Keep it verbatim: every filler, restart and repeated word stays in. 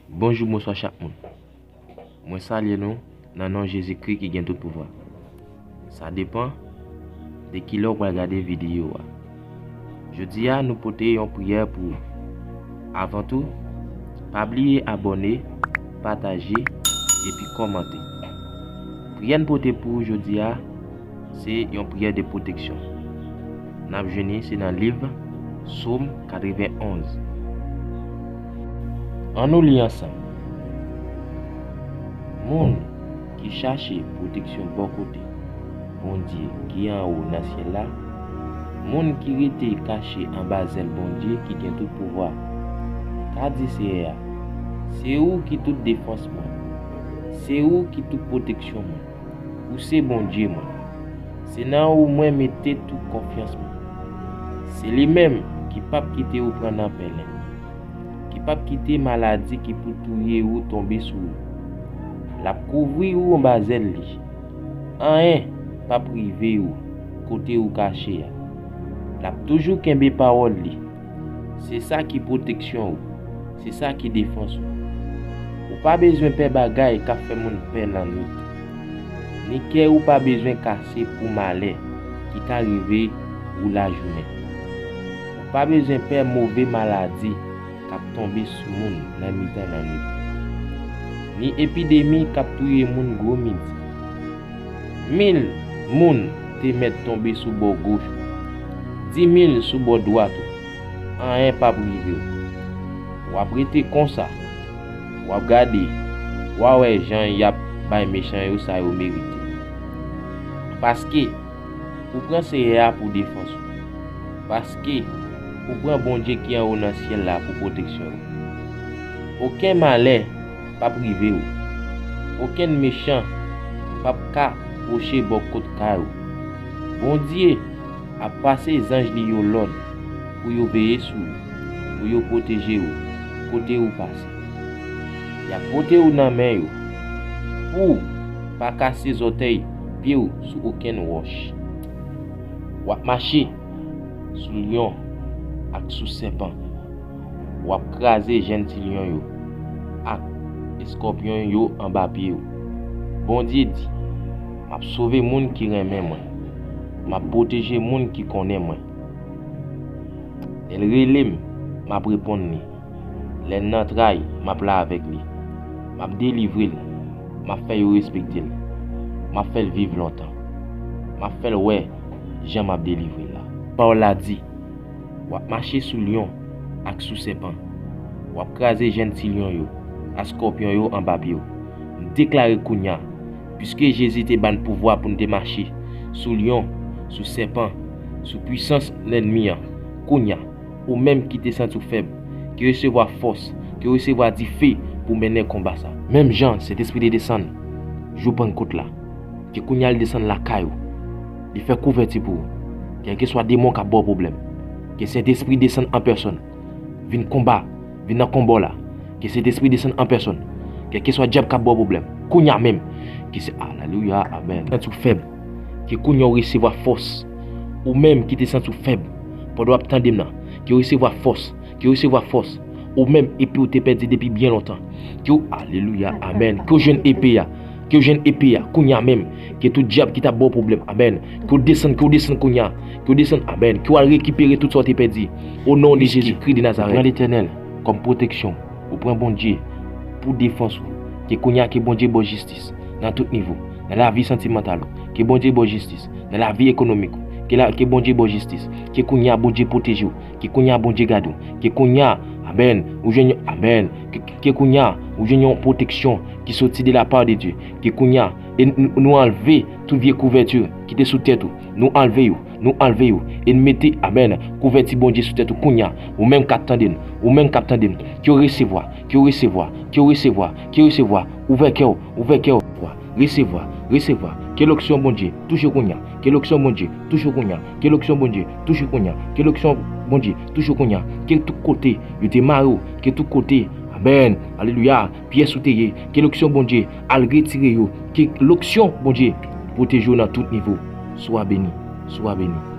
Bonjou, bonswa chak moun. Mwen salye nou nan non Jezikri ki gen tout pouvwa. Sa depann de kilè w pral gade videyo a. Jodi a, nou pote yon priyè pou ou. Avan tou, pa bliye abòne, pataje, epi kòmante. Priyè n pote pou ou jodi a, se yon priyè de pwoteksyon. N ap jwenn li se nan liv Sòm katrevenn onz. Ann nou li ansanm. Moun ki chache pwoteksyon bò kote Bondye ki anwo nan syèl la, moun ki rete kache anba zèl Bondye ki gen tout pouvwa, ka di Seyè a, se ou ki tout defans mwen, se ou ki tout pwoteksyon mwen. Ou se Bondye mwen. Se nan ou mwen mete tout konfyans mwen. Se li menm ki p ap kite ou pran nan pen lènmi, ki p ap kite maladi ki pou touye ou tonbe sou ou. L ap kouvri ou anba zèl li. Anyen p ap rive ou kote ou kache a. L ap toujou kenbe pawòl li. Se sa ki pwoteksyon ou. Se sa ki defans ou. Ou pa bezwen pè bagay k ap fè moun pè lannwit. Ni kè ou pa bezwen kase pou malè ki ka rive ou lajounen. Ou pa bezwen pè move maladi k ap tonbe sou moun nan mitan lannwit, ni epidemi k ap touye moun gwo midi. Mil moun te mèt tonbe sou bò goch ou, dimil sou bò dwat ou, anyen p ap rive w. W ap rete konsa, w ap gade, w a wè jan y ap bay mechan yo sa yo merite. Paske ou pran Seyè a pou defans ou. Paske ou pran Bondye ki anwo nan syèl la pou pwoteksyon ou. Okenn malè p ap rive ou. Okenn mechan p ap ka pwoche bò kot kay ou. Bondye ap pase zanj li yo lòd pou yo veye sou ou, pou yo pwoteje ou kote ou pase. Y ap pote ou nan men yo pou w pa kase zòtèy pye w sou okenn wòch. W ap mache sou lyon ak sou sèpan. W ap kraze jenn ti lyon yo ak eskòpyon yo anba pye w. Bondye di, m ap sove moun ki renmen mwen. M ap pwoteje moun ki konnen mwen. Lè l rele m, m ap reponn li. Lè l nan tray, m ap la avèk li. M ap delivre l. M ap fè yo respekte l. M ap fè l viv lontan. M ap fè l wè jan m ap delivre l la. Pawòl la di, w ap mache sou lyon ak sou sèpan. W ap kraze jenn ti lyon yo, ak eskòpyon yo anba pye w. M deklare kounye a, piske Jezi te ban n pouvwa pou n te mache sou lyon, sou sèpan, sou pwisans lènmi an, kounye a, ou menm ki te santi w fèb, ki resevwa fòs, ki resevwa dife pou mennen konba sa. Menm jan Sentespri te desann jou Pannkot la, ke kounye a li desann lakay ou, li fè kouvèti pou ou. Kèlkeswa demon k ap ba w pwoblèm, ke Sentespri desann an pèsòn, vin konba, vin nan konba w la. Ke Sentespri desann an pèsòn. Kèlkeswa dyab k ap ba w pwoblèm, kounye a menm, ke se, alelouya, amèn, santi w fèb, ke kounye a w resevwa fòs. Ou menm ki te santi w fèb pandan w ap tande m nan, ke w resevwa fòs, ke w resevwa fòs. Ou menm epi w te pèdi depi byen lontan, ke w, alelouya, amèn, ke w jwenn epe a, ke w jwenn epe a kounye a menm. Ke tout dyab ki t ap ba w pwoblèm, amèn, ke w desann, ke w desann kounye a, ke w desann, amèn, ke w al rekipere tout sa w te pèdi. O non de Jezikri de Nazarèt. Ou pran Letènèl kòm pwoteksyon. Ou pran Bondye pou defans ou. Ke kounye a, ke Bondye ba w jistis nan tout nivo, nan lavi santimantal ou. Ke Bondye ba w jistis nan lavi ekonomik ou. Ke la, ke Bondye ba w jistis. Ke kounye a, Bondye pwoteje w. Ke kounye a, Bondye gade w. Ke kounye a, amèn, ou jwenn yon, amèn. Ke, ke, ke kounye a, ou jwenn yon pwoteksyon ki soti de la part de Dieu. Ke kounye a, e n-, n-, nou anlve tout vye kouvèti ki te sou tèt ou. Nou anlve yo, nou anlve yo. E n mete, amèn, kouvèti Bondye sou tèt ou kounye a. Ou menm k ap tande n, ou menm k ap tande n. Ke w resevwa, ke w resevwa, ke w resevwa, ke w resevwa. Ouvè kè w, ouvè kè w. Resevwa, resevwa. Ke lonksyon Bondye touche w kounye a. Ke lonksyon Bondye touche w kounye a. Ke lonksyon Bondye touche w kounye a. Ke lonksyon Bondye touche w kounye a. Ke tout kote yo te mare w, ke tout kote, amèn, alelouya, pyès ou te ye, ke lonksyon Bondye al retire yo. Ke lonksyon Bondye pwoteje w nan tout nivo. Swa beni, swa beni.